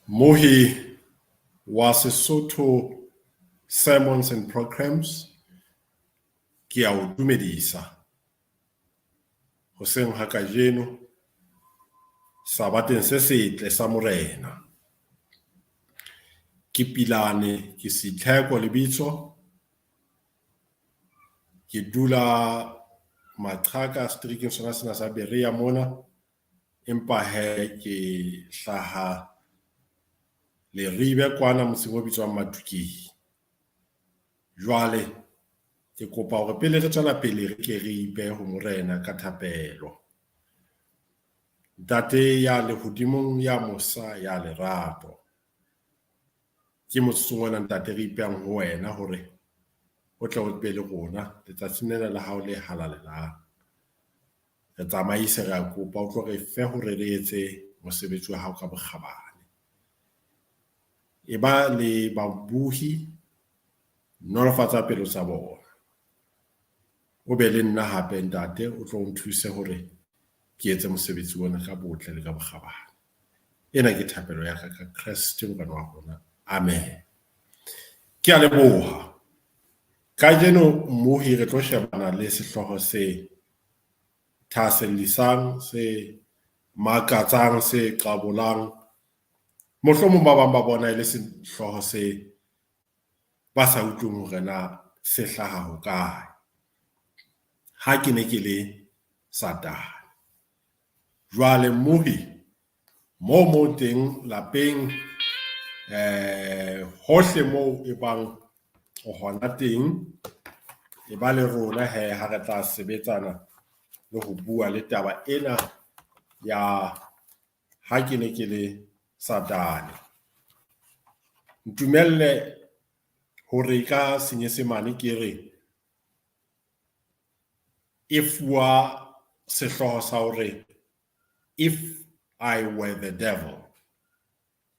Mmohi wa Sesotho Sermons and Programs ke a o dumedisa hoseng ha kajeno sabateng se setle sa Morena. Ke Pilane, ke Seitlheko lebitso, ke dula Maqhaka seterekeng sona sena sa Berea mona, empa hee ke hlaha Leribe kwana motseng o bitswang Matukeng. Jwale ke kopa hore pele re tswela pele re ke re ipehe ho Morena ka thapelo. Ntate ya lehodimong ya mosa ya lerato, ke motsotsong ona ntate re ipehang ho wena hore o tle o be le rona letsatsing lena la hao le halalelang. Re tsamaise, re a kopa o tlo re fe hore re etse mosebetsi wa hao ka bokgabane. E ba le babohi, nolofatsa pelo tsa bona. O be le nna hape ntate, o tlo nthuse hore ke etse mosebetsi ona ka botle le ka bokgabane. Ena ke thapelo ya ka ka Kreste Morena wa rona. Amen. Ke a leboha. Kajeno mmohi re tlo shebana le sehlooho se thahasellisang, se makatsang, se qabolang. Mohlomong ba bang ba bona e le sehlooho se ba sa utlweng hore na se hlaha hokae. Ha ke ne ke le Satane. Jwale mmohi moo mo teng lapeng, hohle moo e bang o hona teng, e ba le rona he ha re tla sebetsana le ho bua le taba ena ya ha ke ne ke le Satane. Ntumelle hore ka Senyesemane ke re e fuwa sehlooho sa hore if I were the devil.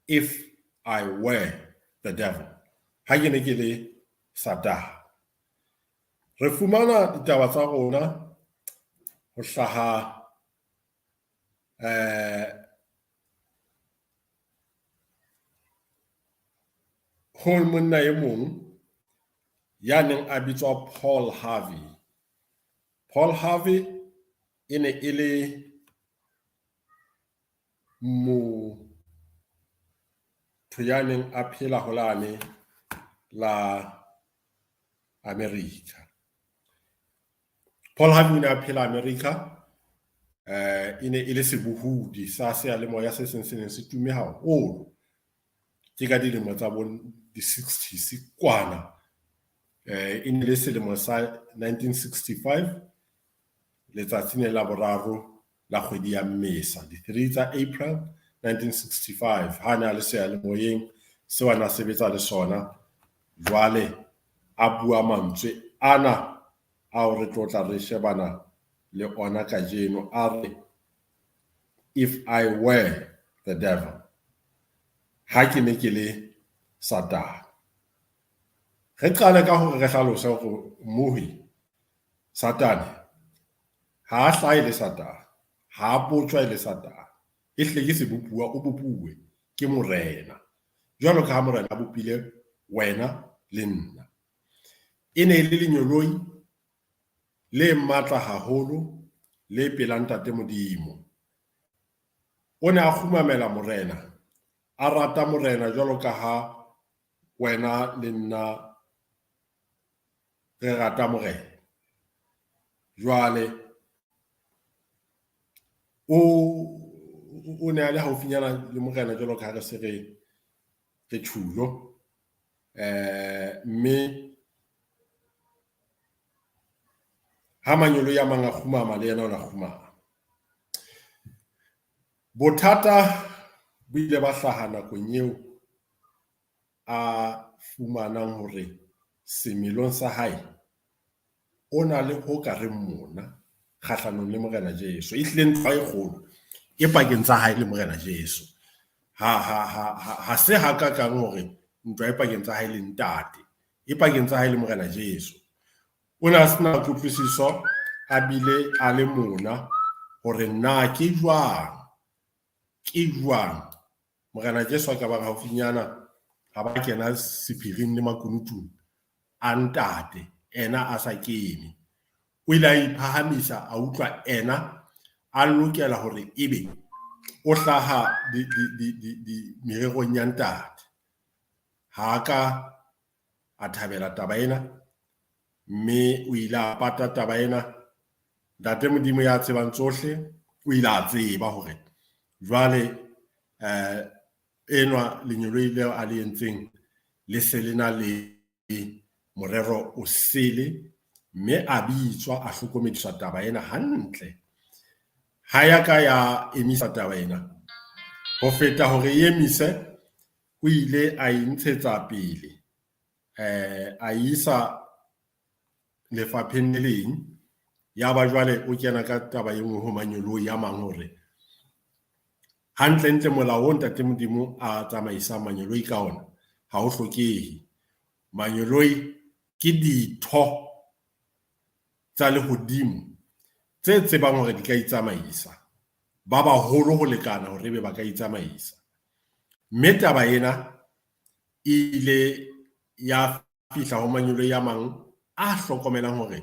If I were the devil. Ha ke ne ke le Satane. Re fumana ditaba tsa rona ho hlaha ho monna e mong ya neng a bitswa Paul Harvey. Paul Harvey e ne e le motho ya neng a phela ho lane la America. Paul Harvey o ne a phela America, e ne e le sebohodi sa seyalemoya se seng se neng se tumme haholo. Ke ka dilemo tsa bo di-sixties kwana. E ne le selemo sa 1965, letsatsi ne la boraro la kgwedi ya Mmesa, di-3 tsa April 1965, ha ne a le seyalemoyeng seo a na sebetsa le sona. Jwale a bua mantswe ana ao re tlo tla re shebana le ona kajeno, a re if I were the devil, ha ke ne ke le Satane. Re qale ka hore re hlalose hore mmohi Satane ha a hlahe le Satane, ha a botjwa e le Satane, e hlile ke sebopuwa, o bopuwe ke Morena. Jwalo ka ha Morena a bopile wena le nna. E ne e le lenyoloi le matla haholo le pela Ntate Modimo. O ne a kgumamela Morena, a rata Morena jwalo ka ha wena le nna re rata Morena. Jwale o ne a le haufinyana le Morena jwalo ka ha re se re tjhulo. Mme ha manyoloi a mang a kgumama le yena o na kgumama. Bothata bo ile ba hlaha nakong eo a fumanang hore semelong sa hae o na le ho ka reng mona kgahlanong le Morena Jesu. E hlile ntwa e kgolo e pakeng tsa hae le Morena Jesu. Ha se hakakang hore ntwa e pakeng tsa hae le ntate, e pakeng tsa hae le Morena Jesu. O ne a sena kutlwisiso, a bile a le mona hore na ke jwang, ke jwang Morena Jesu a ka bang haufinyana ha ba kena sephiring le makunutung a ntate, ena a sa kene. O ile a iphahamisa, a utlwa ena a lokela hore ebe o hlaha mererong ya ntate. Ha a ka a thabela taba ena, mme o ile a pata taba ena. Ntate Modimo ya tsebang tsohle o ile a tseba hore jwale enwa lenyoloi leo a le entseng le se le na le morero o sele, mme a bitswa a hlokomediswa taba ena hantle. Ha ya ka ya emisa taba ena. Ho feta hore e emise, o ile a e ntshetsa pele, a isa lefapheng le leng. Ya ba jwale o kena ka taba e nngwe ho manyoloi a mang hore hantlentle molao o ntate Modimo a tsamaisang manyoloi ka ona ha o hlokehe. Manyoloi ke ditho tsa lehodimo tse tsebang hore di ka itsamaisa, ba baholo ho lekana hore ebe ba ka itsamaisa. Mme taba ena e ile ya fihla ho manyoloi a mang a hlokomelang hore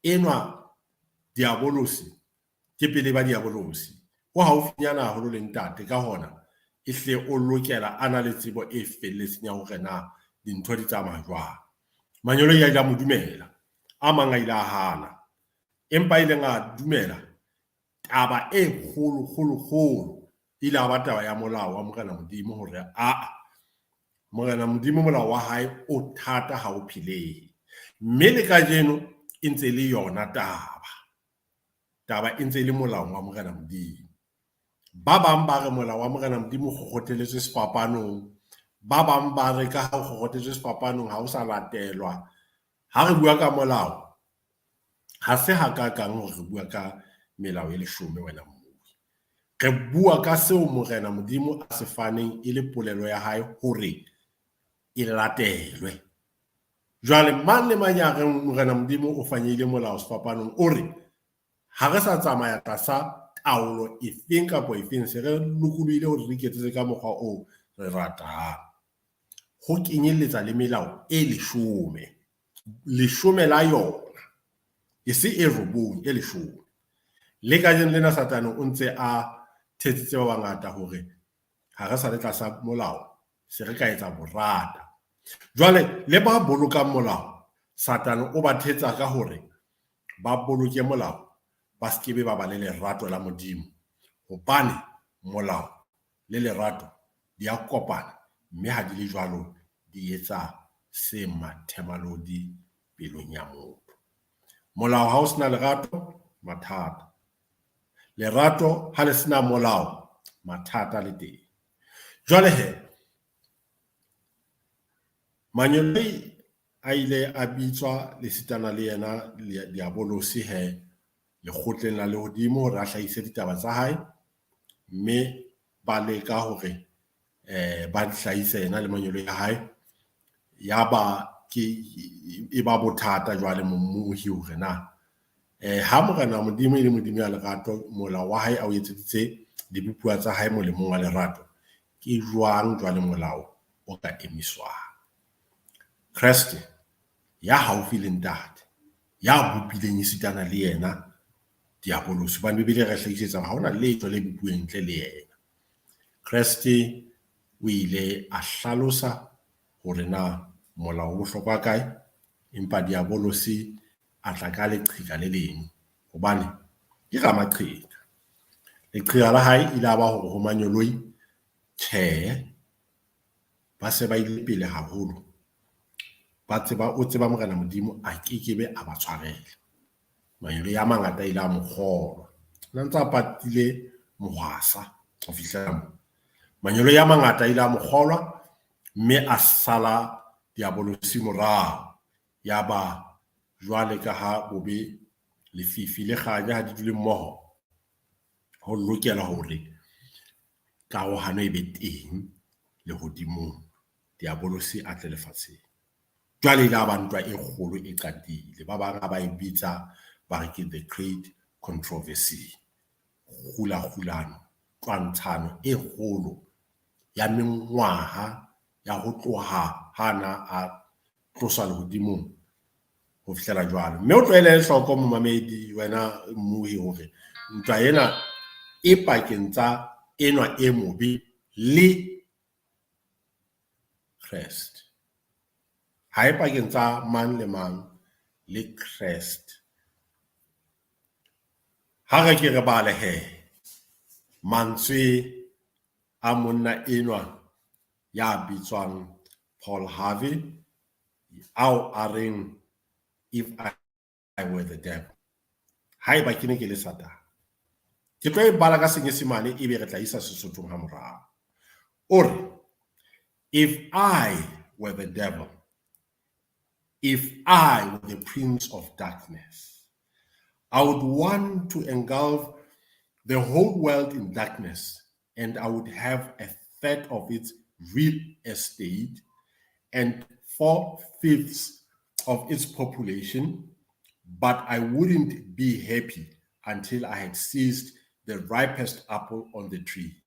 enwa diabolosi ke pele ba diabolosi, o haufinyana haholo le ntate, ka hona ehle o lokela a na le tsebo e felletseng ya hore na dintho di tsamaya jwang. Manyoloi a ile a mo dumela, a mang a ile a hana, empa a ileng a dumela taba e kgolo kgolo kgolo ile a ba taba ya molao wa Morena Modimo, hore aa Morena Modimo molao wa hae o thata ha o phelehe. Mme le kajeno e ntse le yona taba. Taba e ntse le molaong wa Morena Modimo. Ba bang ba re molao wa Morena Modimo o kgokgothelletswe sefapanong. Ba bang ba re ka ha o kgokgothelletswe sefapanong ha o sa latelwa. Ha re bua ka molao, ha se hakakang hore re bua ka melao e leshome wena mmui. Re bua ka seo Morena Modimo a se faneng e le polelo ya hae hore e latelwe. Jwale mang le mang ya reng Morena Modimo o fanyehile molao sefapanong o re ha re sa tsamaya tlasa taolo efeng kapa efeng, se re lokolohile hore re iketsetse ka mokgwa oo re ratang. Ho kenyelletsa le melao e leshome. Leshome la yona, e se e robong, e leshome. Le kajeno lena Satane o ntse a thetsitse ba bangata hore ha re sa le tlasa molao, se re ka etsa borata. Jwale le ba bolokang molao, Satane o ba thetsa ka hore ba boloke molao, ba se kebe ba ba le lerato la Modimo, hobane molao le lerato di a kopana, mme ha di le jwalo di etsa se mathemalodi pelong ya motho. Molao ha o sena lerato, mathata. Lerato ha le sena molao, mathata le teng. Jwale he, manyoloi a ile a bitswa lesitana le yena diabolosi he lekgotleng la lehodimo hore a hlahise ditaba tsa hae, mme ba leka hore ba hlahise yena le manyoloi a hae. Ya ba ke e ba bothata jwale mommuhi hore na ha Morena Modimo e le Modimo ya lerato, molao wa hae a o etseditse dibopuwa tsa hae molemong wa lerato, ke jwang jwale molao o ka emiswang? Kreste ya haufi le ntate, ya bopileng esitana le yena diabolosi, hobane Bibele e re hlahisetsa hore ha hona letho le bopuweng ntle le yena. Kreste o ile a hlalosa hore na molao o bohlokwa kae, empa diabolosi a tla ka leqheka le leng, hobane ke ramaqheka. Leqheka la hae ile a ba hore ho manyoloi, tjhe, ba se ba ile pele haholo, ba tseba, o tseba Morena Modimo a kekebe a ba tshwarela. Manyoloi a mangata a ile a mo kgolwa. Na ntse a patile mohwasa ho fihlela moo. Manyoloi a mangata a ile a mo kgolwa, mme a sala diabolosi morao. Ya ba jwale ka ha bobe, lefifi le kganya ha di dule mmoho, ho lokela hore karohano e be teng lehodimong, diabolosi a tle lefatsheng. Jwale ile a ba ntwa e kgolo e qadile. Ba bang ha ba e bitsa ba re ke the great controversy, kgulakgulano, twantshano e kgolo ya mengwaha ya ho tloha ha na a tloswa lehodimong ho fihlela jwale. Mme o tlohele hloko momamedi wena mmuhi hore ntwa ena e pakeng tsa enwa e mobe le Kreste. Ha e pakeng tsa mang le mang le Kreste. Ha re ke re bale he mantswe a monna enwa ya bitswang Paul Harvey ao a reng if I were the devil. Haeba ke ne ke le Satane. Ke tlo e bala ka Senyesemane ebe re tla isa Sesothong ha morao. O re, if I were the devil, if I were the prince of darkness, I would want to engulf the whole world in darkness, and I would have a third of its real estate and 4/5 of its population, but I wouldn't be happy until I had seized the ripest apple on the tree,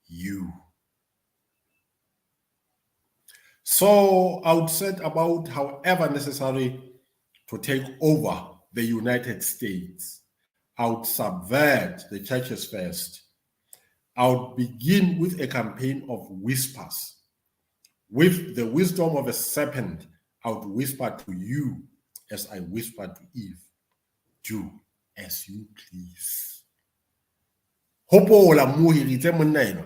you. So I would set about however necessary to take over the United States. I would subvert the churches first. I would begin with a campaign of whispers. With the wisdom of a serpent, I would whisper to you as I whispered to Eve, do as you please. Hopola mmuhi re itse monna enwa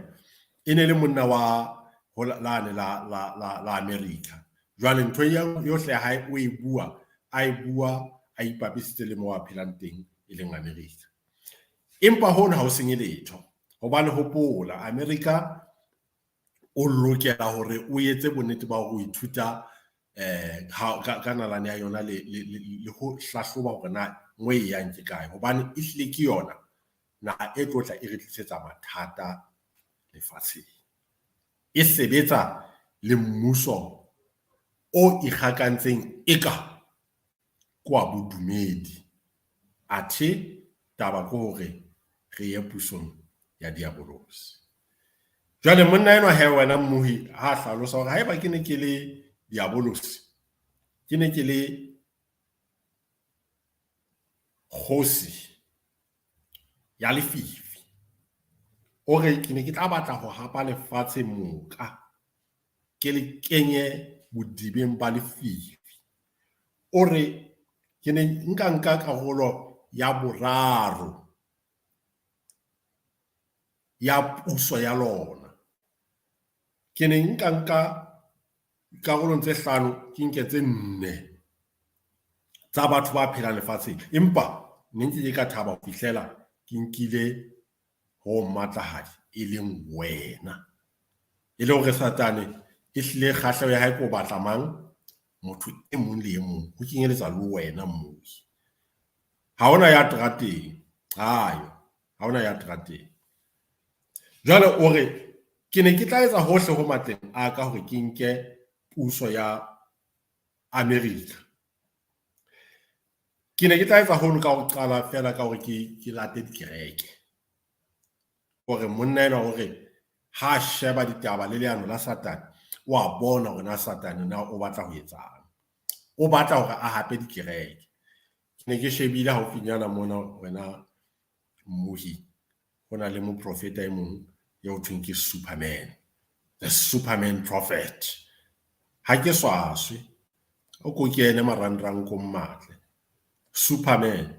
e ne le monna wa ho lane la America. Jwale ntho yohle ya hae o e bua, a e bua a ipapisitse le moo a phelang teng e leng America. Empa hono ha o senye letho. Hobane hopola America o lokela hore o etse bonnete ba hore o ithuta ka nalane ya yona le ho hlahloba hore na mo e yang ke kae, hobane ehlile ke yona naha e tlo tla e re tlisetsa mathata lefatsheng. E sebetsa le mmuso o ikgakantseng eka ke wa bodumedi. Athe taba ke hore re ye pusong ya diabolosi. Jwale monna enwa he wena mmuhi ha hlalosa hore haeba ke ne ke le diabolosi, ke ne ke le kgosi ya lefifi, o re ke ne ke tla batla ho hapa lefatshe moka, ke le kenye bodibeng ba lefifi. O re ke ne nka nka karolo ya boraro ya puso ya lona. Ke ne nka nka karolong tse hlano, ke nke tse nne tsa batho ba phelang lefatsheng, empa ne nke ke ka thaba ho fihlela ke nkile ho matlahadi e leng wena. E le hore Satane e hlile kgahleho ya hae ke ho batla mang? Motho e mong le e mong, ho kenyeletsa le wena mmusi. Ha hona ya terateng, hayo, ha hona ya terateng. Jwale o re ke ne ke tla etsa hohle ho matleng a ka hore ke nke puso ya America. Ke ne ke tla etsa hono ka ho qala fela ka hore ke late dikereke. Hore monna enwa hore ha sheba ditaba le leano la Satane, o a bona hore na Satane na o batla ho etsang. O batla hore a hape dikereke. Ke ne ke shebile haufinyana mona wena mmuhi, ho na le moprofeta e mong eo thweng ke Superman, the Superman prophet. Ha ke swaswe, o ko kene marangrang ko mmatle. Superman.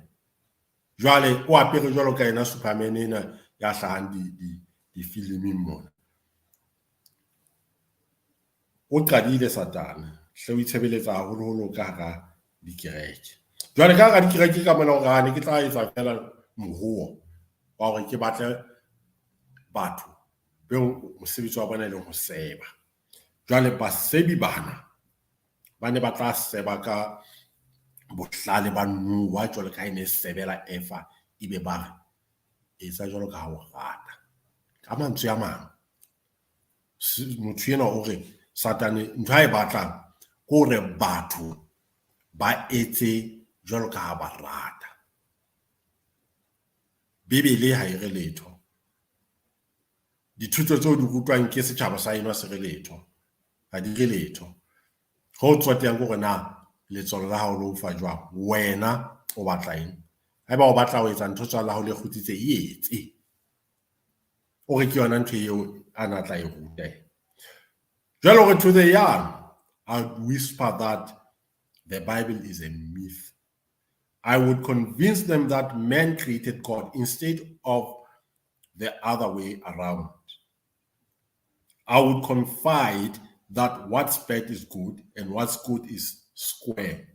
Jwale o apere jwalo ka yena Superman ena ya hlahang difiliming mona. O qadile Satane, hle o itshebeletsa haholoholo ka hara dikereke. Jwale ka hara dikereke ka mona hore hane ke tla etsa fela mohoo wa hore ke batle batho beo mosebetsi wa bona e leng ho seba. Jwale basebi bana ba ne ba tla seba ka bohlale ba Noah jwalo ka ha e ne e sebela Eva, ebe ba re etsa jwalo ka ha o rata. Ka mantswe a mang, motho enwa o re Satane ntho a e batlang ke hore batho ba etse jwalo ka ha ba rata. Bibele ha e re letho. Dithuto tseo di rutwang ke setjhaba sa eno ha se re letho, ha di re letho. Ho tsotehang ke hore na letswalo la hao le o fa jwang, wena o batla eng. Haeba o batla ho etsa ntho tswalo la hao le kgutsitse e etse. O re ke yona ntho eo a na tla e ruta. Jwale hore to the young, I would whisper that the Bible is a myth. I would convince them that man created God instead of the other way around. I would confide that what's bad is good and what's good is square.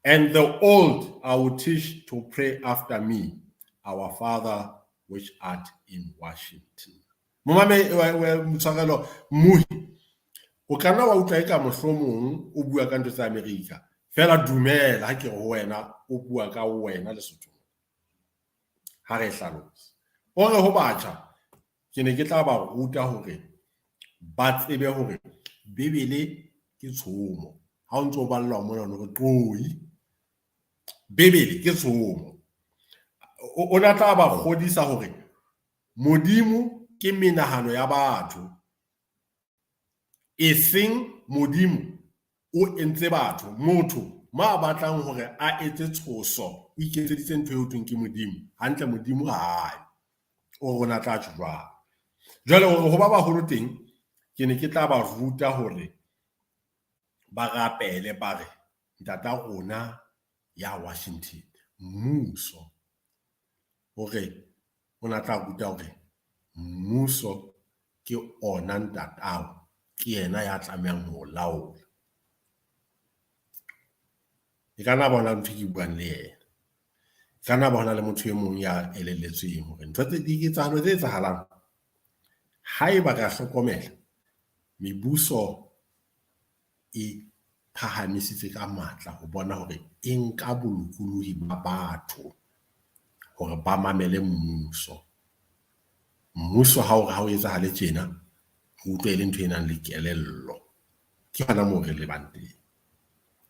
And the old I would teach to pray after me, our Father which art in Washington. Momame motshwarelo Mohi, o ka nna wa utlwa eka mohlomong o bua ka ntho tsa Amerika. Fela dumela ha ke re ho wena o bua ka wena Lesotho. Ha re hlalose. O re ho batjha, ke ne ke tla ba ruta hore ba tsebe hore Bibele ke tshomo. Ha o ntso o ballwa mona o re qoi. Bibele ke tshomo. O na tla ba kgodisa hore Modimo ke menahano ya batho, e seng Modimo o entse batho. Motho ma batlang hore a etse tshoso, o iketseditse ntho eo thweng ke Modimo. Hantle Modimo ha ayo. O rona tla tjho jwalo. Jwale hore ho ba baholo teng, ke ne ke tla ba ruta hore ba rapele ba re ntata rona ya Washington, mmuso. Hore o na tla ruta hore mmuso ke ona ntatao, ke yena ya tlamehang ho laola. E ka nna ba hona ntho e ke buang le yena. E ka nna ba hona le motho e mong ya elelletsweng hore ntho tse diketsahalo tse etsahalang, haeba re a hlokomela, mebuso e phahamisitse ka matla ho bona hore e nka bolokolohi ba batho hore ba mamele mmuso. Mmuso ha o re ha o etsahale tjena, re utlwe e le ntho e nang le kelello. Ke hona moo re lebang teng.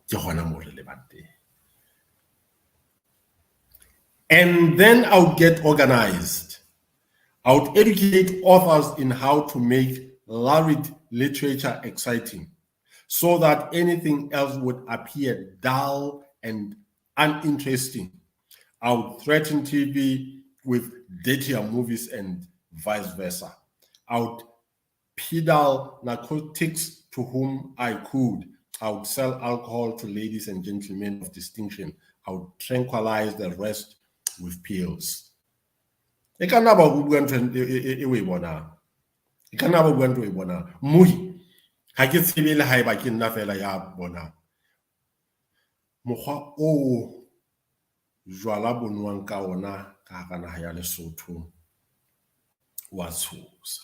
Ke hona moo re lebang teng. And then I would get organized. I would educate authors in how to make lurid literature exciting so that anything else would appear dull and uninteresting. I would threaten TV with dirtier movies and vice versa. I would peddle narcotics to whom I could. I would sell alcohol to ladies and gentlemen of distinction. I would tranquilize the rest with pills. E ka nna ba o bua ntho e o e bonang. E ka nna ba bua ntho e bonang. Mohi, ha ke tsebe le haeba ke nna fela ya bonang. Mokgwa oo jwala bo nowang ka ona ka hara naha ya Lesotho wa tshosa.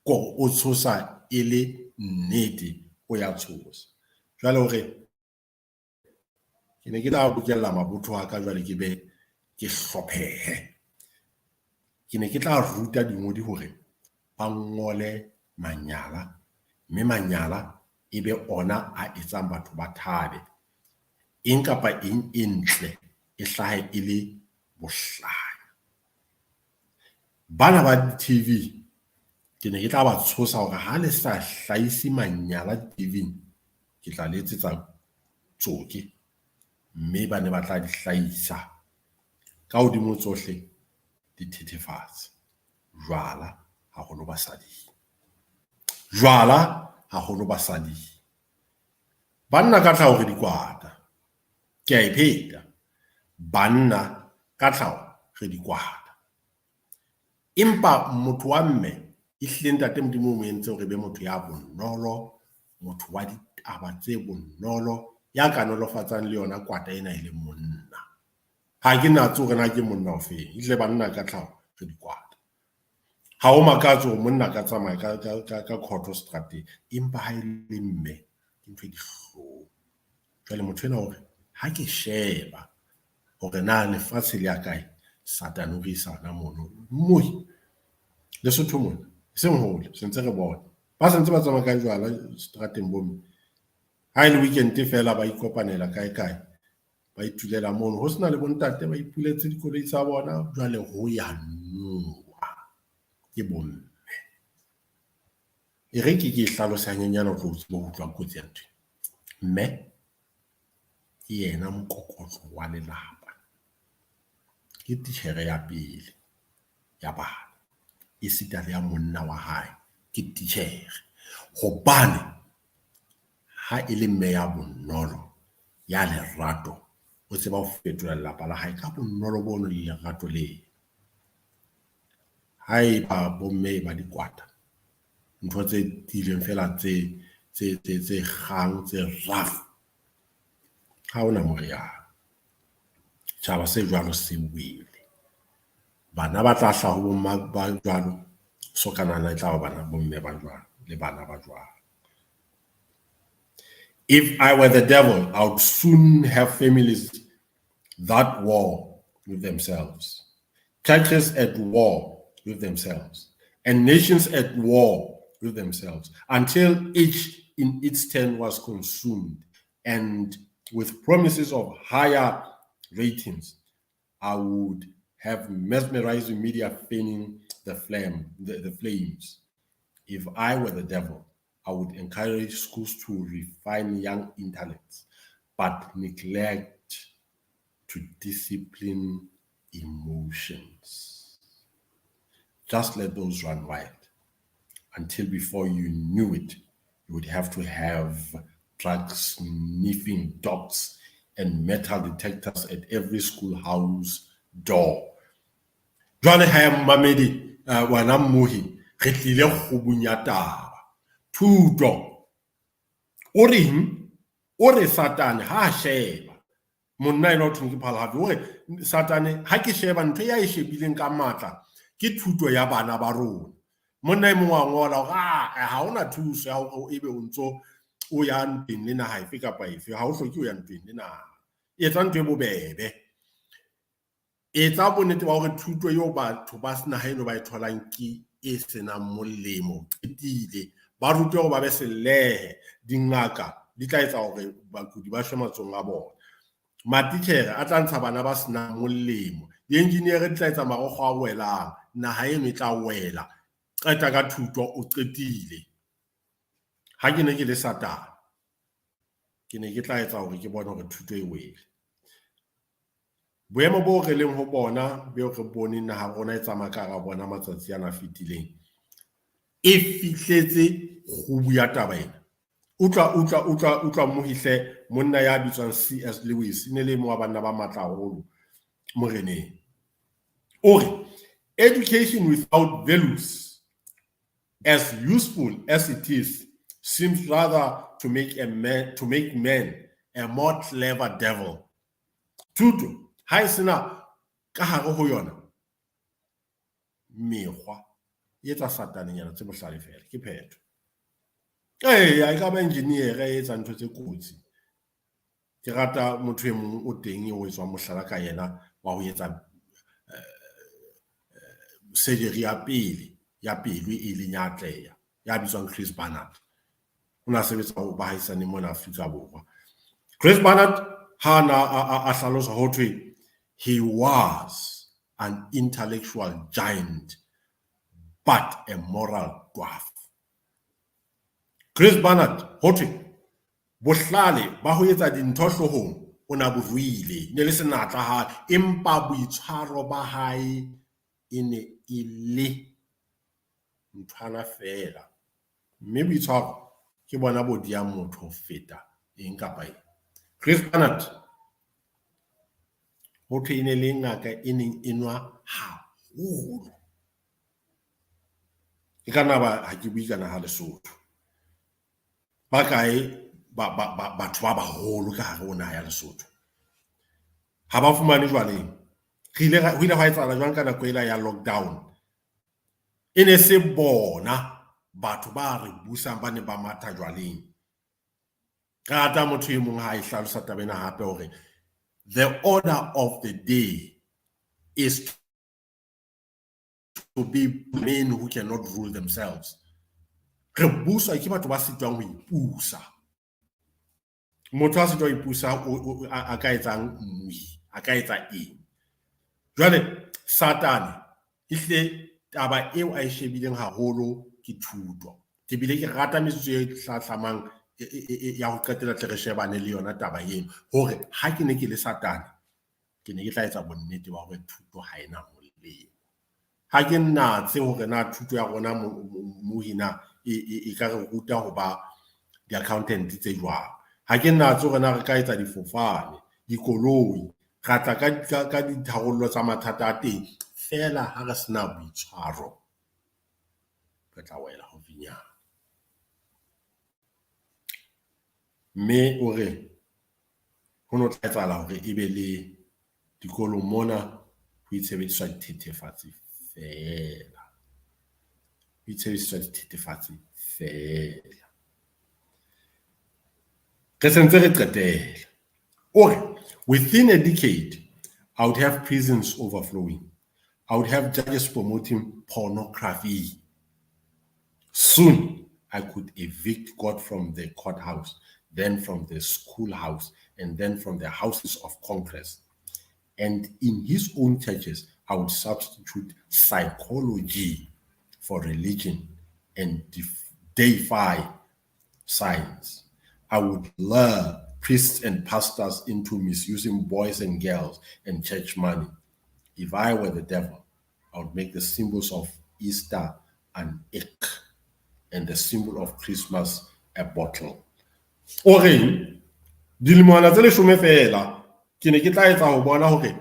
Kore o tshosa e le nnete, o ya tshosa. Jwale hore ke ne ke tla bokella mabotho a ka jwale ke be ke hlophehe. Ke ne ke tla ruta dingodi hore ba ngole manyala, mme manyala e be ona a etsang batho ba thabe. Eng kapa eng e ntle e hlahe e le bohlanya. Bana ba di-TV ke ne ke tla ba tshosa hore ha le sa hlahise manyala di-TV-ng, ke tla le etsetsa tsoke, mme ba ne ba tla di hlahisa. Ka hodimo tsohle dithethefatsi, jwala haholo basading. Jwala haholo basading. Banna ka tlhaho re dikwata. Ke a e pheta. Banna ka tlhaho re dikwata. Empa motho wa mme ehlile ntate Modimo o mo entse hore e be motho ya bonolo, motho wa ditaba tse bonolo, ya ka nolofatsang le yona kwata ena e leng monna. Ha ke natse hore na ke monna ofeng, ehlile banna ka tlhaho re dikwata. Ha ho makatse hore monna a ka tsamaya ka khotho seterateng, empa ha e le mme ke ntho e dihlong. Jwale motho enwa o re ha ke sheba hore na lefatshe le ya kae, Satane o re isa hona mono. Mohi Lesotho mona, eseng hole, sentse re bona. Ba sentse ba tsamaya ka jwala seterateng bomme. Ha e le weekend fela ba ikopanela kae kae, ba itulela mono. Ho sena le bontate ba ipuletse dikoloi tsa bona, jwale ho ya nowa ke bomme. E re ke ke e hlalose hanyenyane o tlo tsebe ho utlwa kotsi ya ntho. Mme ke yena mokokotlo wa lelapa, ke titjhere ya pele ya bana esita le ya monna wa hae ke titjhere. Hobane ha e le mme ya bonolo, ya lerato, o tseba ho fetola lelapa la hae ka bonolo bono le lerato leo. Haeba bomme e ba dikwata, ntho tse tiileng feela tse tse tse tse kgang tse rough, ha hona moriana. Tjhaba se jwalo se wele. Bana ba tla hlaha ho bomma ba jwalo so ka nahana e tla ba bana bomme ba jwalo le bana ba jwalo. If I were the devil, I would soon have families that war with themselves, churches at war with themselves, and nations at war with themselves, until each in its turn was consumed. And with promises of higher ratings, I would have mesmerizing media fanning the flames. If I were the devil, I would encourage schools to refine young intellects, but neglect to discipline emotions. Just let those run wild until before you knew it, you would have to have drug sniffing dogs and metal detectors at every schoolhouse door. Jwale ha mamedi wena mmohi re tlile kgubung ya taba. Thuto o reng? O re Satane ha a sheba monna ena o thweng ke Paul Harvey, o re Satane ha ke sheba ntho ya e shebileng ka matla ke thuto ya bana ba rona. Monna e mong wa ngola hore ha hona thuso ya hore ebe o ntso o ya ntweng le naha efe kapa efe, ha o hloke ho ya ntweng le naha. Etsa ntho e bobebe. Etsa bonnete ba hore thuto eo batho ba naha eno ba e tholang ke e senang molemo, qetile. Ba rutwe hore ba be selehe. Dingaka di tla etsa hore bakudi ba shwe matsohong a bona. Matitjhere a tla ntsha bana ba senang molemo. Di-engineer di tla etsa marokgo a welang. Naha eno e tla wela. Qeta ka thuto o qetile. Ha ke ne ke le Satane, ke ne ke tla etsa hore ke bone hore thuto e wele. Boemo bo re leng ho bona, beo re boneng naha rona e tsamaya ka hara bona matsatsi ana a fetileng, e fihletse kgubu ya taba ena. Utlwa utlwa utlwa utlwa mohihle monna ya bitswang C.S. Lewis, e ne le e mong wa banna ba matla haholo moreneng. O re, education without values, as useful as it is, seems rather to make a man, to make man a more clever devil. Thuto ha e sena ka hare ho yona mekgwa e etsa satanenyana tse bohlale fela, ke phetho. Eya, e ka ba engineer e etsa ntho tse kotsi. Ke rata motho e mong o teng eo etswang mohlala ka yena wa ho etsa surgery ya pele ya pelo e ileng ya atleha, ya bitswang Chris Barnard. O na sebetsa ho bahaisane mona Afrika Borwa. Chris Barnard ha na a hlalosa ho thwe he was an intellectual giant but a moral dwarf. Chris Barnard ho thwe bohlale ba ho etsa dintho hloohong o na bo ruile, ne le senatla ha, empa boitshwaro ba hae e ne e le nthwana fela. Mme boitshwaro ke bona bo diyang motho ho feta eng kapa eng. Chris Barnard ho thwe e ne le ngaka e neng e nwa haholo. E ka nna ba ha ke bue ka naha Lesotho. Ba kae batho ba baholo ka hare ho naha ya Lesotho? Ha ba fumane jwaleng. Re ile ho ile hwa etsahala jwang ka nako ela ya lockdown? E ne se bona batho ba re busang ba ne ba matha jwaleng. Re rata motho e mong ha e hlalosa taba ena hape hore the order of the day is to be men who cannot rule themselves. Re buswa ke batho ba sitwang ho ipusa. Motho a sitwang ho ipusa a ka etsang mmuhi, a ka etsa eng? Jwale Satane ehlile taba eo a e shebileng haholo ke thuto. Ke bile ke rata metsotso e hlahlamang ya ho qetela tle re shebane le yona taba eno. Hore ha ke ne ke le Satane, ke ne ke tla etsa bonnete ba hore thuto ha ena molemo. Ha ke natse hore na thuto ya rona mohi na e ka re ruta ho ba di-accountant tse jwang. Ha ke natse hore na re ka etsa difofane, dikoloi, ra tla ka ditharollo tsa mathata a teng. Feela ha re sena boitshwaro, re tla wela haufinyana. Mme o re ho no tla etsahala hore e be le dikolong mona ho itshebediswa dithethefatsi feela. Ho itshebediswa dithethefatsi feela. Re sentse re qetela. O re, within a decade, I would have prisons overflowing. I would have judges promoting pornography. Soon, I could evict God from the courthouse, then from the schoolhouse, and then from the houses of Congress. And in his own churches, I would substitute psychology for religion and deify science. I would lure priests and pastors into misusing boys and girls and church money. If I were the devil, I would make the symbols of Easter an egg and the symbol of Christmas a bottle. O reng, dilemwana tse leshome feela, ke ne ke tla etsa ho bona hore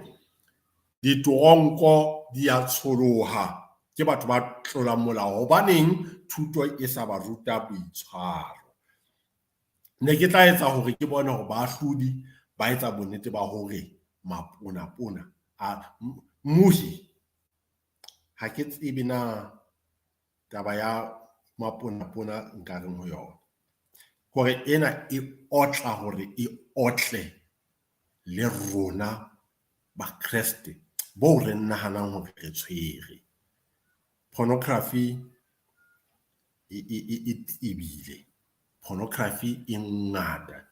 ditoronko di a tsholoha ke batho ba tlolang molao. Hobaneng thuto e sa ba ruta boitshwaro? Ne ke tla etsa hore ke bone hore baahlodi ba etsa bonnete ba hore maponapona a mohi. Ha ke tsebe na taba ya maponapona nka reng ho yona. Hore ena e otla hore e otle le rona Bakreste bo re nahanang hore re tshwere. Pornography e tebile. Pornography e ngata.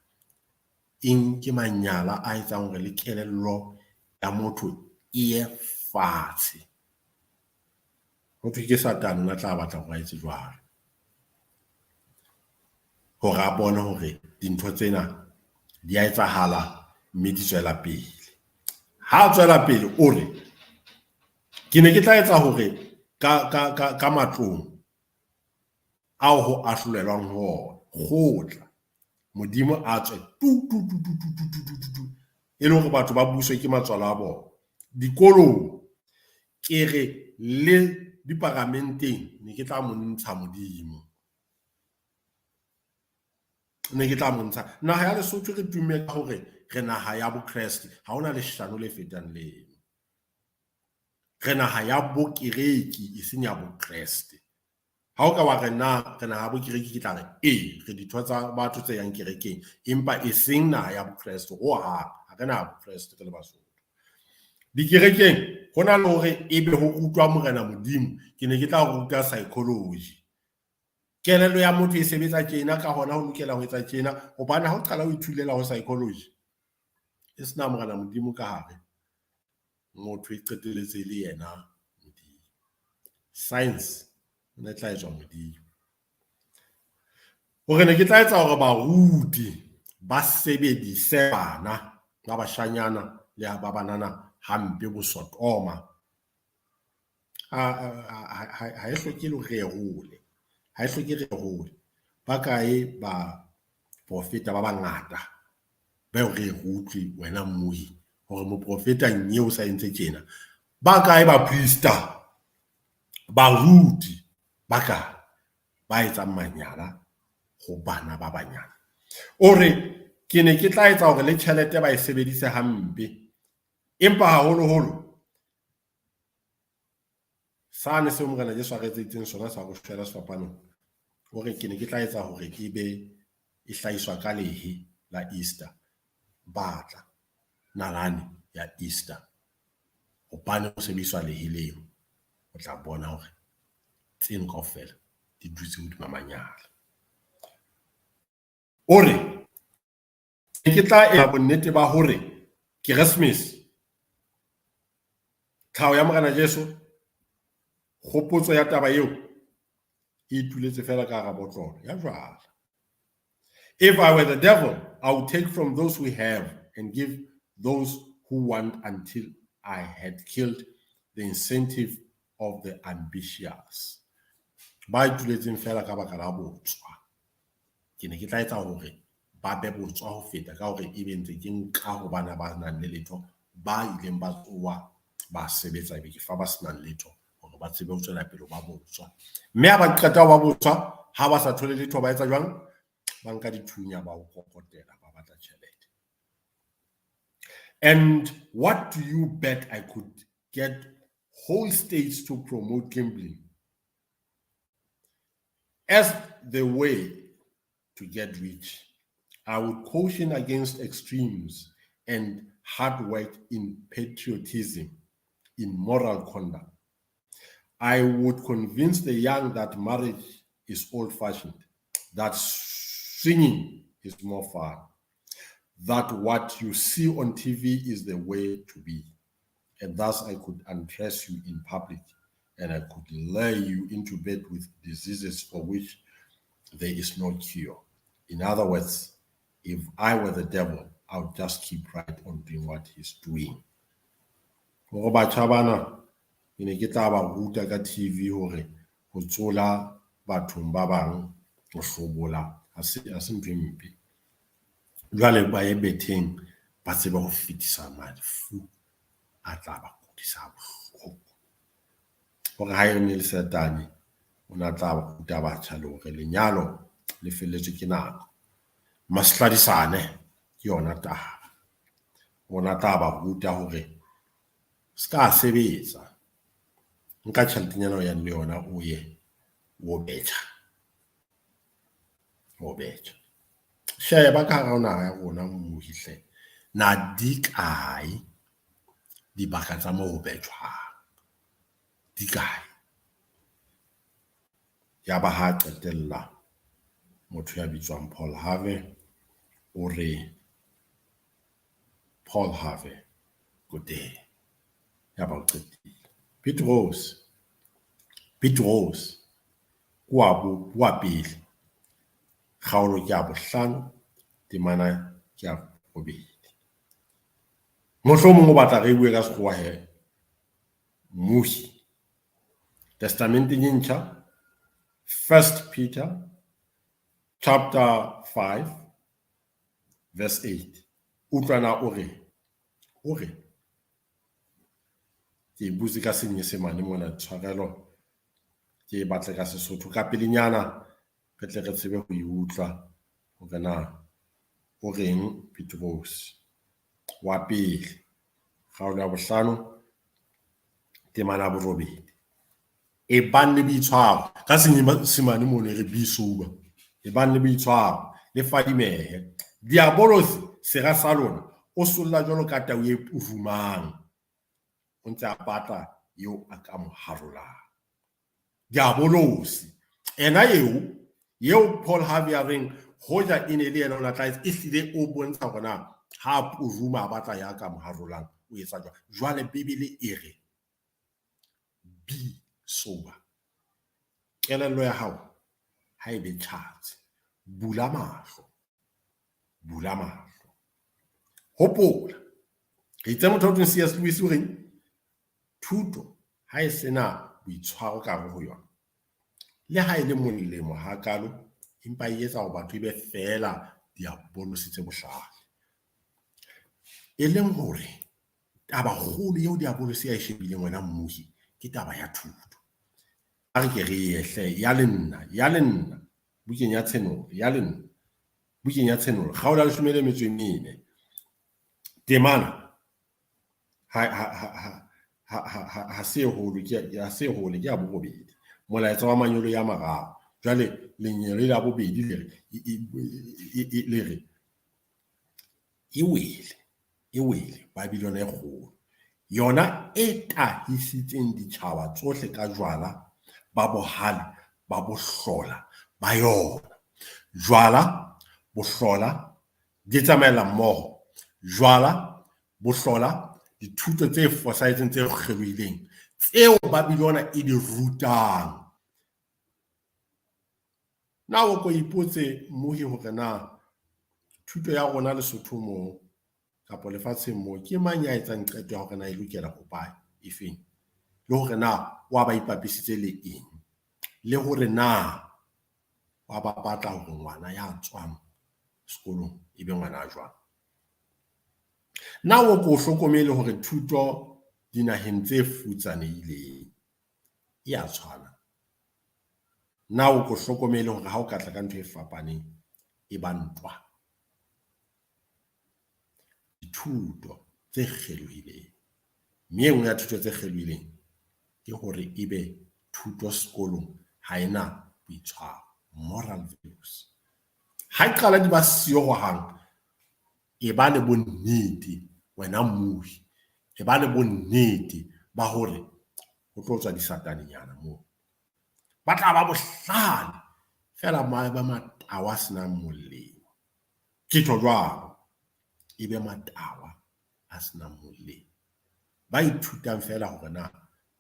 Eng ke manyala a etsang hore le kelello ya motho e ye fatshe. Ho thwe ke Satane o tla batla hore a etse jwalo. Hore a bone hore dintho tsena di a etsahala mme di tswela pele. Ha tswela pele o re ke ne ke tla etsa hore ka matlong ao ho ahlolelwang ho ona, kgotla, Modimo a tswe tu tu tu tu tu tu tu tu tu tu, e le hore batho ba buswe ke matswalo a bona. Dikolong ke re le diparamenteng ne ke tla mo ntsha Modimo. Ne ke tla mo ntsha. Naha ya Lesotho re tumme ka hore re naha ya Bokreste, ha hona leshano le fetang leno. Re naha ya bokereki eseng ya Bokreste. Ha o ka wa re na re naha ya bokereki, ke tla re ee, re ditho tsa batho tse yang kerekeng, empa eseng naha ya Bokreste hohang. Ha re naha Bokreste re le Basotho. Dikerekeng ho na le hore ebe ho rutwa Morena Modimo, ke ne ke tla ruta psychology. Kelello ya motho e sebetsa tjena, ka hona ho lokela ho etsa tjena, hobane ha o qala ho ithulela ho psychology e sena Morena Modimo ka hare, motho e qetelletse le yena Modimo. Science ne tla etswa Modimo. Hore ne ke tla etsa hore baruti ba sebedise bana ba bashanyana le ba banana hampe bosotoma. Ha e hloke le re hole. Ha e hloke re hole. Ba kae ba profeta ba bangata ba re utlwe wena mmohi hore moprofeta nyeo sa entse tjena. Ba kae ba priesta, baruti ba kae ba etsang manyala ho bana ba banyana? O re ke ne ke tla etsa hore le tjhelete ba e sebedise hampe, empa haholoholo sane seo Morena Jesu a re etseditseng sona sa ho shwela sefapanong, o re ke ne ke tla etsa hore e be e hlahiswa ka lehe la Easter. Batla nalane ya Easter, hobane ho sebediswa lehe leo, o tla bona hore tseno kaofela di dutse hodima manyala. O re ke tla etsa bonnete ba hore Keresemese, tlhaho ya Morena Jesu, kgopotso ya taba eo E ituletse fela ka hara botlolo ya jwala. If I were the devil, I would take from those who have and give those who want until I had killed the incentive of the ambitious. Ba ituletseng fela ka baka la botswa. Ke ne ke tla etsa hore ba be botswa ho feta ka hore ebe ntse ke nka ho bana ba nang le letho ba ileng ba tsoa ba sebetsa ebe ke fa ba senang letho hore ba tsebe ho tswela pele ba botswa. Mme ha ba qeta ho ba botswa, ha ba sa thole letho ba etsa jwang? Ba nka dithunya ba o kokotela ba batla tjhelete. And what do you bet I could get whole states to promote gambling as the way to get rich? I would caution against extremes and hard work in patriotism, in moral conduct. I would convince the young that marriage is old-fashioned, that singing is more fun, that what you see on TV is the way to be. And thus I could undress you in public and I could lay you into bed with diseases for which there is no cure. In other words, if I were the devil, I would just keep right on doing what he's doing. Hore batjha bana ke ne ke tla ba ruta ka TV hore ho tsola bathong ba bang ho hlobola ha se ntho e mpe. Jwale ba ye betheng ba tsebe ho fetisa mafu a tla ba kudisa bohloko. Hore ha e ne le Satane o na tla ruta batjha le hore lenyalo le felletswe ke nako. Masladisane ke yona taba. O na tla ba ruta hore ska sebetsa. Nka tjheletenyana o yang le yona o ye o betjha. O betjha. Sheba ka hara naha ya rona mmohi hle. Na di kae dibaka tsa moo ho betjhwang? Di kae? Ya ba ha qetella motho ya bitswang Paul Harvey o re Paul Harvey good day. Ya ba o qetile. Petros wa pele kgaolo ke ya bohlano temana ke ya robedi. Mohlomong o batla re bue ka sekgowa he mmuhi. Testamenteng e ntjha 1 Peter chapter 5 verse 8. Utlwana o re ke butse ka Senyesemane mona tshwarelo ke batle ka Sesotho ka pelenyana re tle re tsebe ho e utlwa hore na o reng Petros wa pele kgaolo ya bohlano temana ya borobedi. E bang le boitshwaro ka Senyesemane mono re be sober. E bang le boitshwaro le fadimehe. Diabolosi sera sa lona o solla jwalo ka tau e purumang. O ntse a batla eo a ka mo harolang. Diabolosi ena eo Paul Harvey a reng hoja e ne le yena o na tla e hlile o bontsha hore na ha puruma a batla ya ka mo harolang o etsa jwang. Jwale Bibele e re be sober. Kelello ya hao ha e be tjhatsi. Bula mahlo. Bula mahlo. Hopola re itse motho o thweng C.S. Lewis o reng thuto ha e sena boitshwaro ka hare ho yona le ha e le molemo hakalo empa e etsa hore batho e be feela diabolosi tse bohlale. E leng hore taba kgolo eo diabolosi a e shebileng wena mmuhi ke taba ya thuto. A re ke re ye hle ya le nna bukeng ya Tshenolo ya le nna bukeng ya Tshenolo kgaolo ya 14 temana ha se hole ke ya borobedi molaetsa wa manyolo ya mararo. Jwale lenyolo la bobedi le re e wele Babylon e kgolo yona e tahisitseng ditjhaba tsohle ka jwala ba bohale ba bohlola ba yona. Jwala bohlola di tsamaela mmoho. Jwala bohlola dithuto tse fosahetseng tse kgelohileng tseo Babylona e di rutang. Na o ko ipotse mmohi hore na thuto ya rona Lesotho moo kapa lefatsheng moo ke mang ya etsang qeto ya hore na e lokela ho ba efeng? Le hore na wa ba ipapisitse le eng? Le hore na wa ba batla hore ngwana ya tswang sekolong e be ngwana a jwang? Na o ko hlokomele hore thuto dinaheng tse futsanehileng e ya tshwana? Na o ko hlokomele hore ha o ka tla ka ntho e fapaneng e ba ntwa? Dithuto tse kgelohileng, mme e nngwe ya thuto tse kgelohileng ke hore ebe thuto sekolong ha ena boitshwaro, moral values. Ha e qala di ba siyo hohang, e ba le bonnete wena mmohi, e ba le bonnete ba hore ho tlo tswa disatanenyana moo. Ba tla ba bohlale feela ba matawa a senang molemo. Ke tjho jwalo, e be matawa a senang molemo. Ba ithutang feela hore na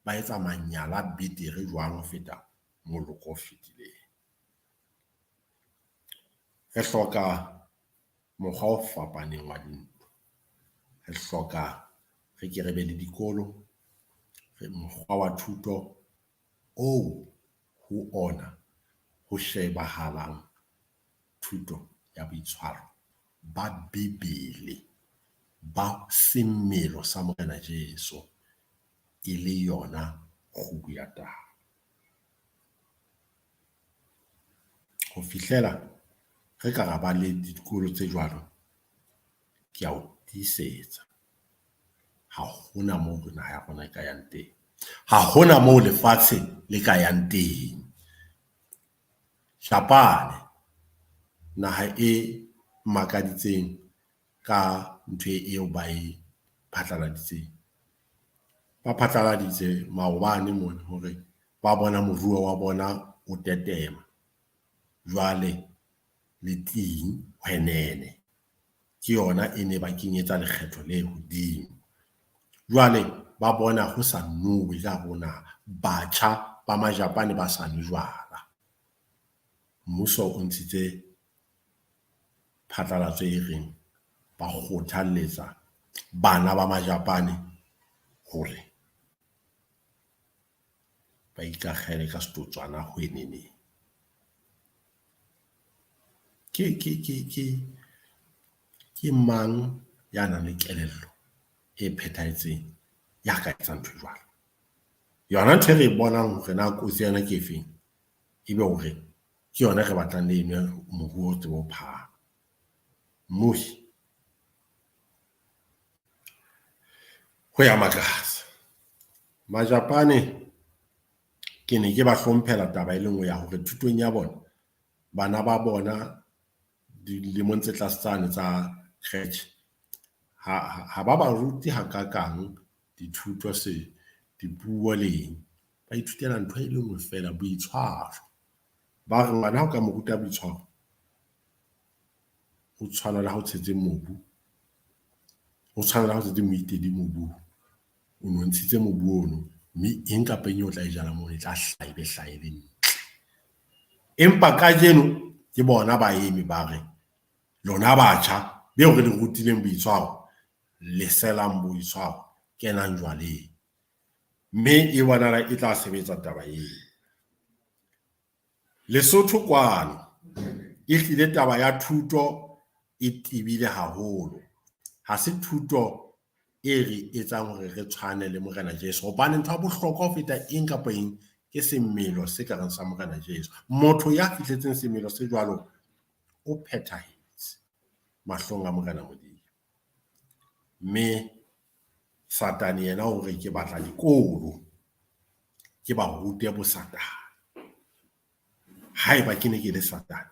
ba etsa manyala betere jwang ho feta moloko o fetileng. Re hloka mokgwa o fapaneng wa dintho. Re hloka re ke re be le dikolo, mokgwa wa thuto oo ho ona ho shebahalang thuto ya boitshwaro ba Bibele, ba semelo sa Morena Jesu e le yona kgubu ya taba. Ho fihlela re ka ra ba le dikolo tse jwalo, ke a o tiisetsa ha hona moo naha ya rona e ka yang teng. Ha hona moo lefatshe le ka yang teng. Japane, naha e makaditseng ka ntho eo ba e phatlaladitseng. Ba phatlaladitse maobane mona hore ba bona moruo wa bona o tetema jwale le ting hwenene. Ke yona e ne ba kenyetsa lekgetho le hodimo. Jwale ba bona ho sa nowe ka hare ho naha, batjha ba Majapane ba sa nwe jwala. Mmuso o ntshitse phatlalatso e reng ba kgothalletsa bana ba Majapane hore ba ikakgele ka setotswana hweneneng. Ke mang ya nang le kelello e phethahetseng ya ka etsang ntho e jwalo? Yona ntho e re bonang hore na kotsi ya yona ke efeng, ebe hore ke yona e re batlang le eno moruo o tsebe ho phahama. Mmusi, ho ya makatsa. Majapane ke ne ke ba hlomphela taba e le nngwe ya hore thutong ya bona, bana ba bona dilemong tse tlase tsane tsa creche ha ba ba rute hakakang dithuto se dipuo le eng. Ba ithutela ntho e le nngwe feela, boitshwaro. Ba re ngwana ha o ka mo ruta boitshwaro, ho tshwana le ha o tshetse mobu, ho tshwana le ha o tshetse moitedi mobung. O nontshitse mobu ono, mme eng kapa eng eo o tla e jala mono e tla hlaha, e be hlahe e le ntle. Empa kajeno ke bona ba eme ba re lona batjha beo re le rutileng boitshwaro, leselang boitshwaro, kenang jwaleng. Mme e bonahala e tla sebetsa taba eo. Lesotho kwano e hlile taba ya thuto e tebile haholo. Ha se thuto e re etsang hore re tshwane le Morena Jesu, hobane ntho ya bohlokwa ho feta eng kapa eng ke semelo se ka reng sa Morena Jesu. Motho ya fihletseng semelo se jwalo o phethahetse mahlong a Morena Modimo. Mme Satane yena o re ke batla dikolo, ke ba rute bosatane. Haeba ke ne ke le Satane,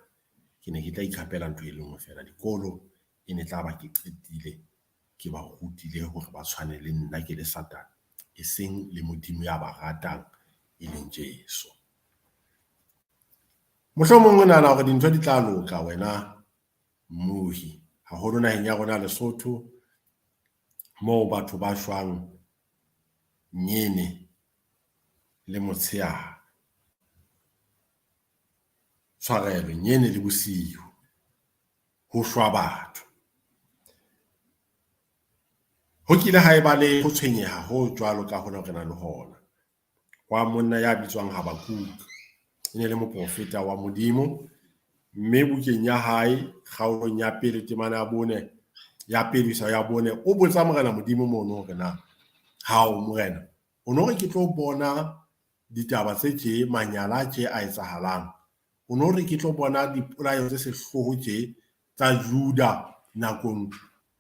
ke ne ke tla ikhapela ntho e le nngwe feela, dikolo e ne tla ba ke qetile ke ba rutile hore ba tshwane le nna ke le Satane, e seng le Modimo ya ba ratang e leng Jesu. Mohlomong o nahana hore dintho di tla loka wena mmohi, haholo naheng ya rona Lesotho moo batho ba shwang nyene le motshehare. Tshwarelo nyene le bosiu ho shwa batho. Ho kile ha eba le ho tshwenyeha ho jwalo ka hona re nang le hona wa monna ya bitswang Habakuk. E ne le moprofeta wa Modimo mme bukeng ya hae kgaolong ya pele temana ya bone ya pele ho isa ya bone o botsa Morena Modimo mono hore na hao Morena o no re ke tlo bona ditaba tse tje manyala tje a etsahalang, o no re ke tlo bona dipolayo tse sehloho tje tsa Juda nakong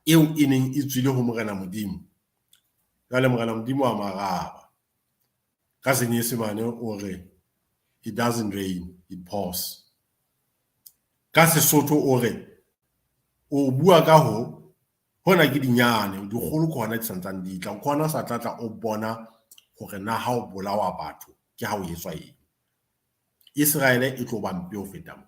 eo e neng e tswile ho Morena Modimo. Jwale Morena Modimo a mo araba ka Senyesemane o re it doesn't rain, it pours. Ka Sesotho o re o bua ka ho hona ke dinyane dikgolo ke hona di santsane di tla, ke hona o sa tla tla o bona hore na ha o bolawa batho ke ha o etswa eng. Iseraele e tlo ba mpe ho feta mo.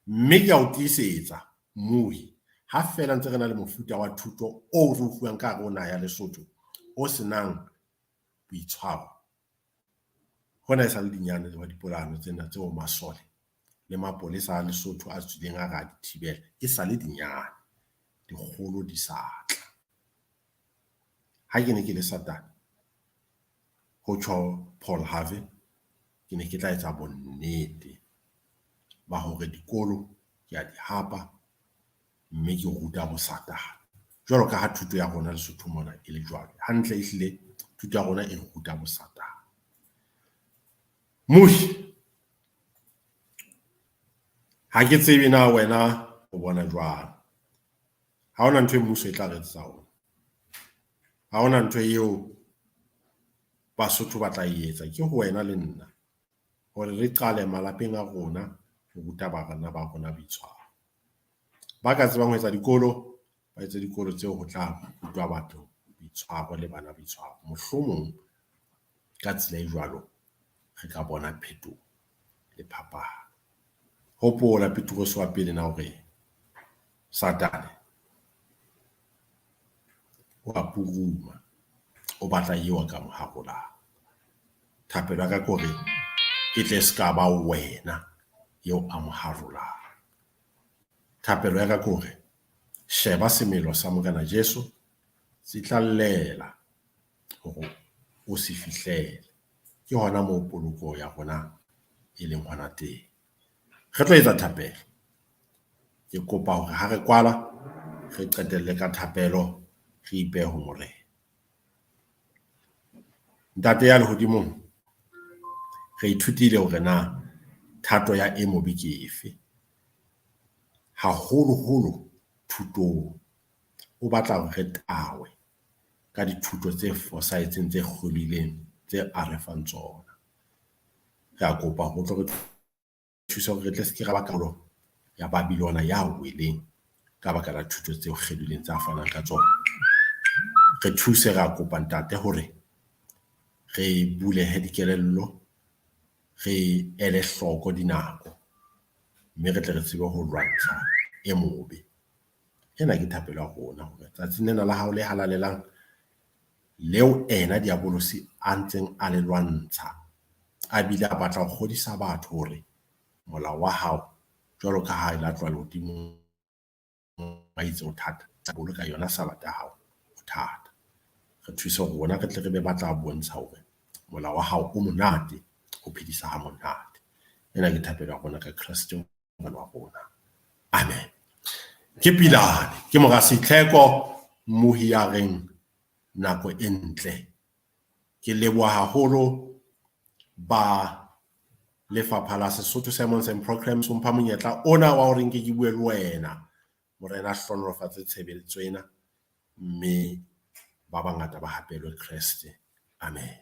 Mme ke a o tiisetsa mmuhi, ha feela ntse re na le mofuta wa thuto o re o fuwang ka hare ho naha ya Lesotho o senang boitshwaro, hona e sa le dinyane wa dipolano tsena tseo masole le mapolesa a Lesotho a tswileng a re a di thibela, e sa le dinyane, dikgolo di sa tla. Ha ke ne ke le Satane, ho tjho Paul Harvey, ke ne ke tla etsa bonnete ba hore dikolo ke a di hapa mme ke ruta bosatane. Jwalo ka ha thuto ya rona Lesotho mona e le jwalo, hantle ehlile thuto ya rona e ruta bosatane. Mmuhi, ha ke tsebe na wena o bona jwang. Ha hona ntho e mmuso e tla re etsetsa ona. Ha hona ntho eo Basotho ba tla e etsa. Ke ho wena le nna hore re qale malapeng a rona ho ruta bana ba rona boitshwaro. Ba ka tsebang ho etsa dikolo, ba etse dikolo tseo ho tla rutwa batho boitshwaro le bana boitshwaro. Mohlomong ka tsela e jwalo re ka bona phetoho le phapang. Hopola Petrose wa pele na hore Satane o a puruma, o batla eo a ka mo harolang. Thapelo ya ka ke hore e tle se ka ba wena eo a mo harolang. Thapelo ya ka ke hore sheba semelo sa Morena Jesu se tla llela hore o se fihlele. Ke hona moo poloko ya rona e leng hona teng. Re tlo etsa thapelo. Ke kopa hore ha re kwala re qetelle ka thapelo, re ipehe ho Morena. Ntate ya lehodimong, re ithutile hore na thato ya e mobe ke efe. Haholoholo thutong, o batla hore re tawe ka dithuto tse fosahetseng tse kgolileng tse a re fang tsona. Re a kopa hore o tlo re thusa hore re tle se ke ra ba karolo ya Babylona ya weleng ka baka la thuto tseo kgelileng tsa fanang ka tsona. Re thuse, re a kopa ntate hore re bulehe dikelello, re ele hloko dinako mme re tle re tsebe ho lwantsha e mobe. Ena ke thapelo ya rona hore tsatsing lena la hao le halalelang leo ena diabolosi a ntseng a le lwantsha, a bile a batla ho kgodisa batho hore molao wa hao jwalo ka ha e la tloha lehodimong ba itse o thata, boloka yona Sabata ya hao o thata. Re thuse hore rona re tle re be batla bontsha hore molao wa hao o monate, o phedisa ha monate. Ena ke thapelo ya rona ka Kreste Morena wa rona. Amen. Ke Pilane, ke mora Setlheko, mmuhi ya reng nako e ntle. Ke leboha haholo ba lefapha la Sesotho Sermons and Programs ho mpha monyetla ona wa hore nke ke bue le wena. Morena a hlohonolofatse tshebeletso ena mme ba bangata ba hapelwe Kreste. Amen.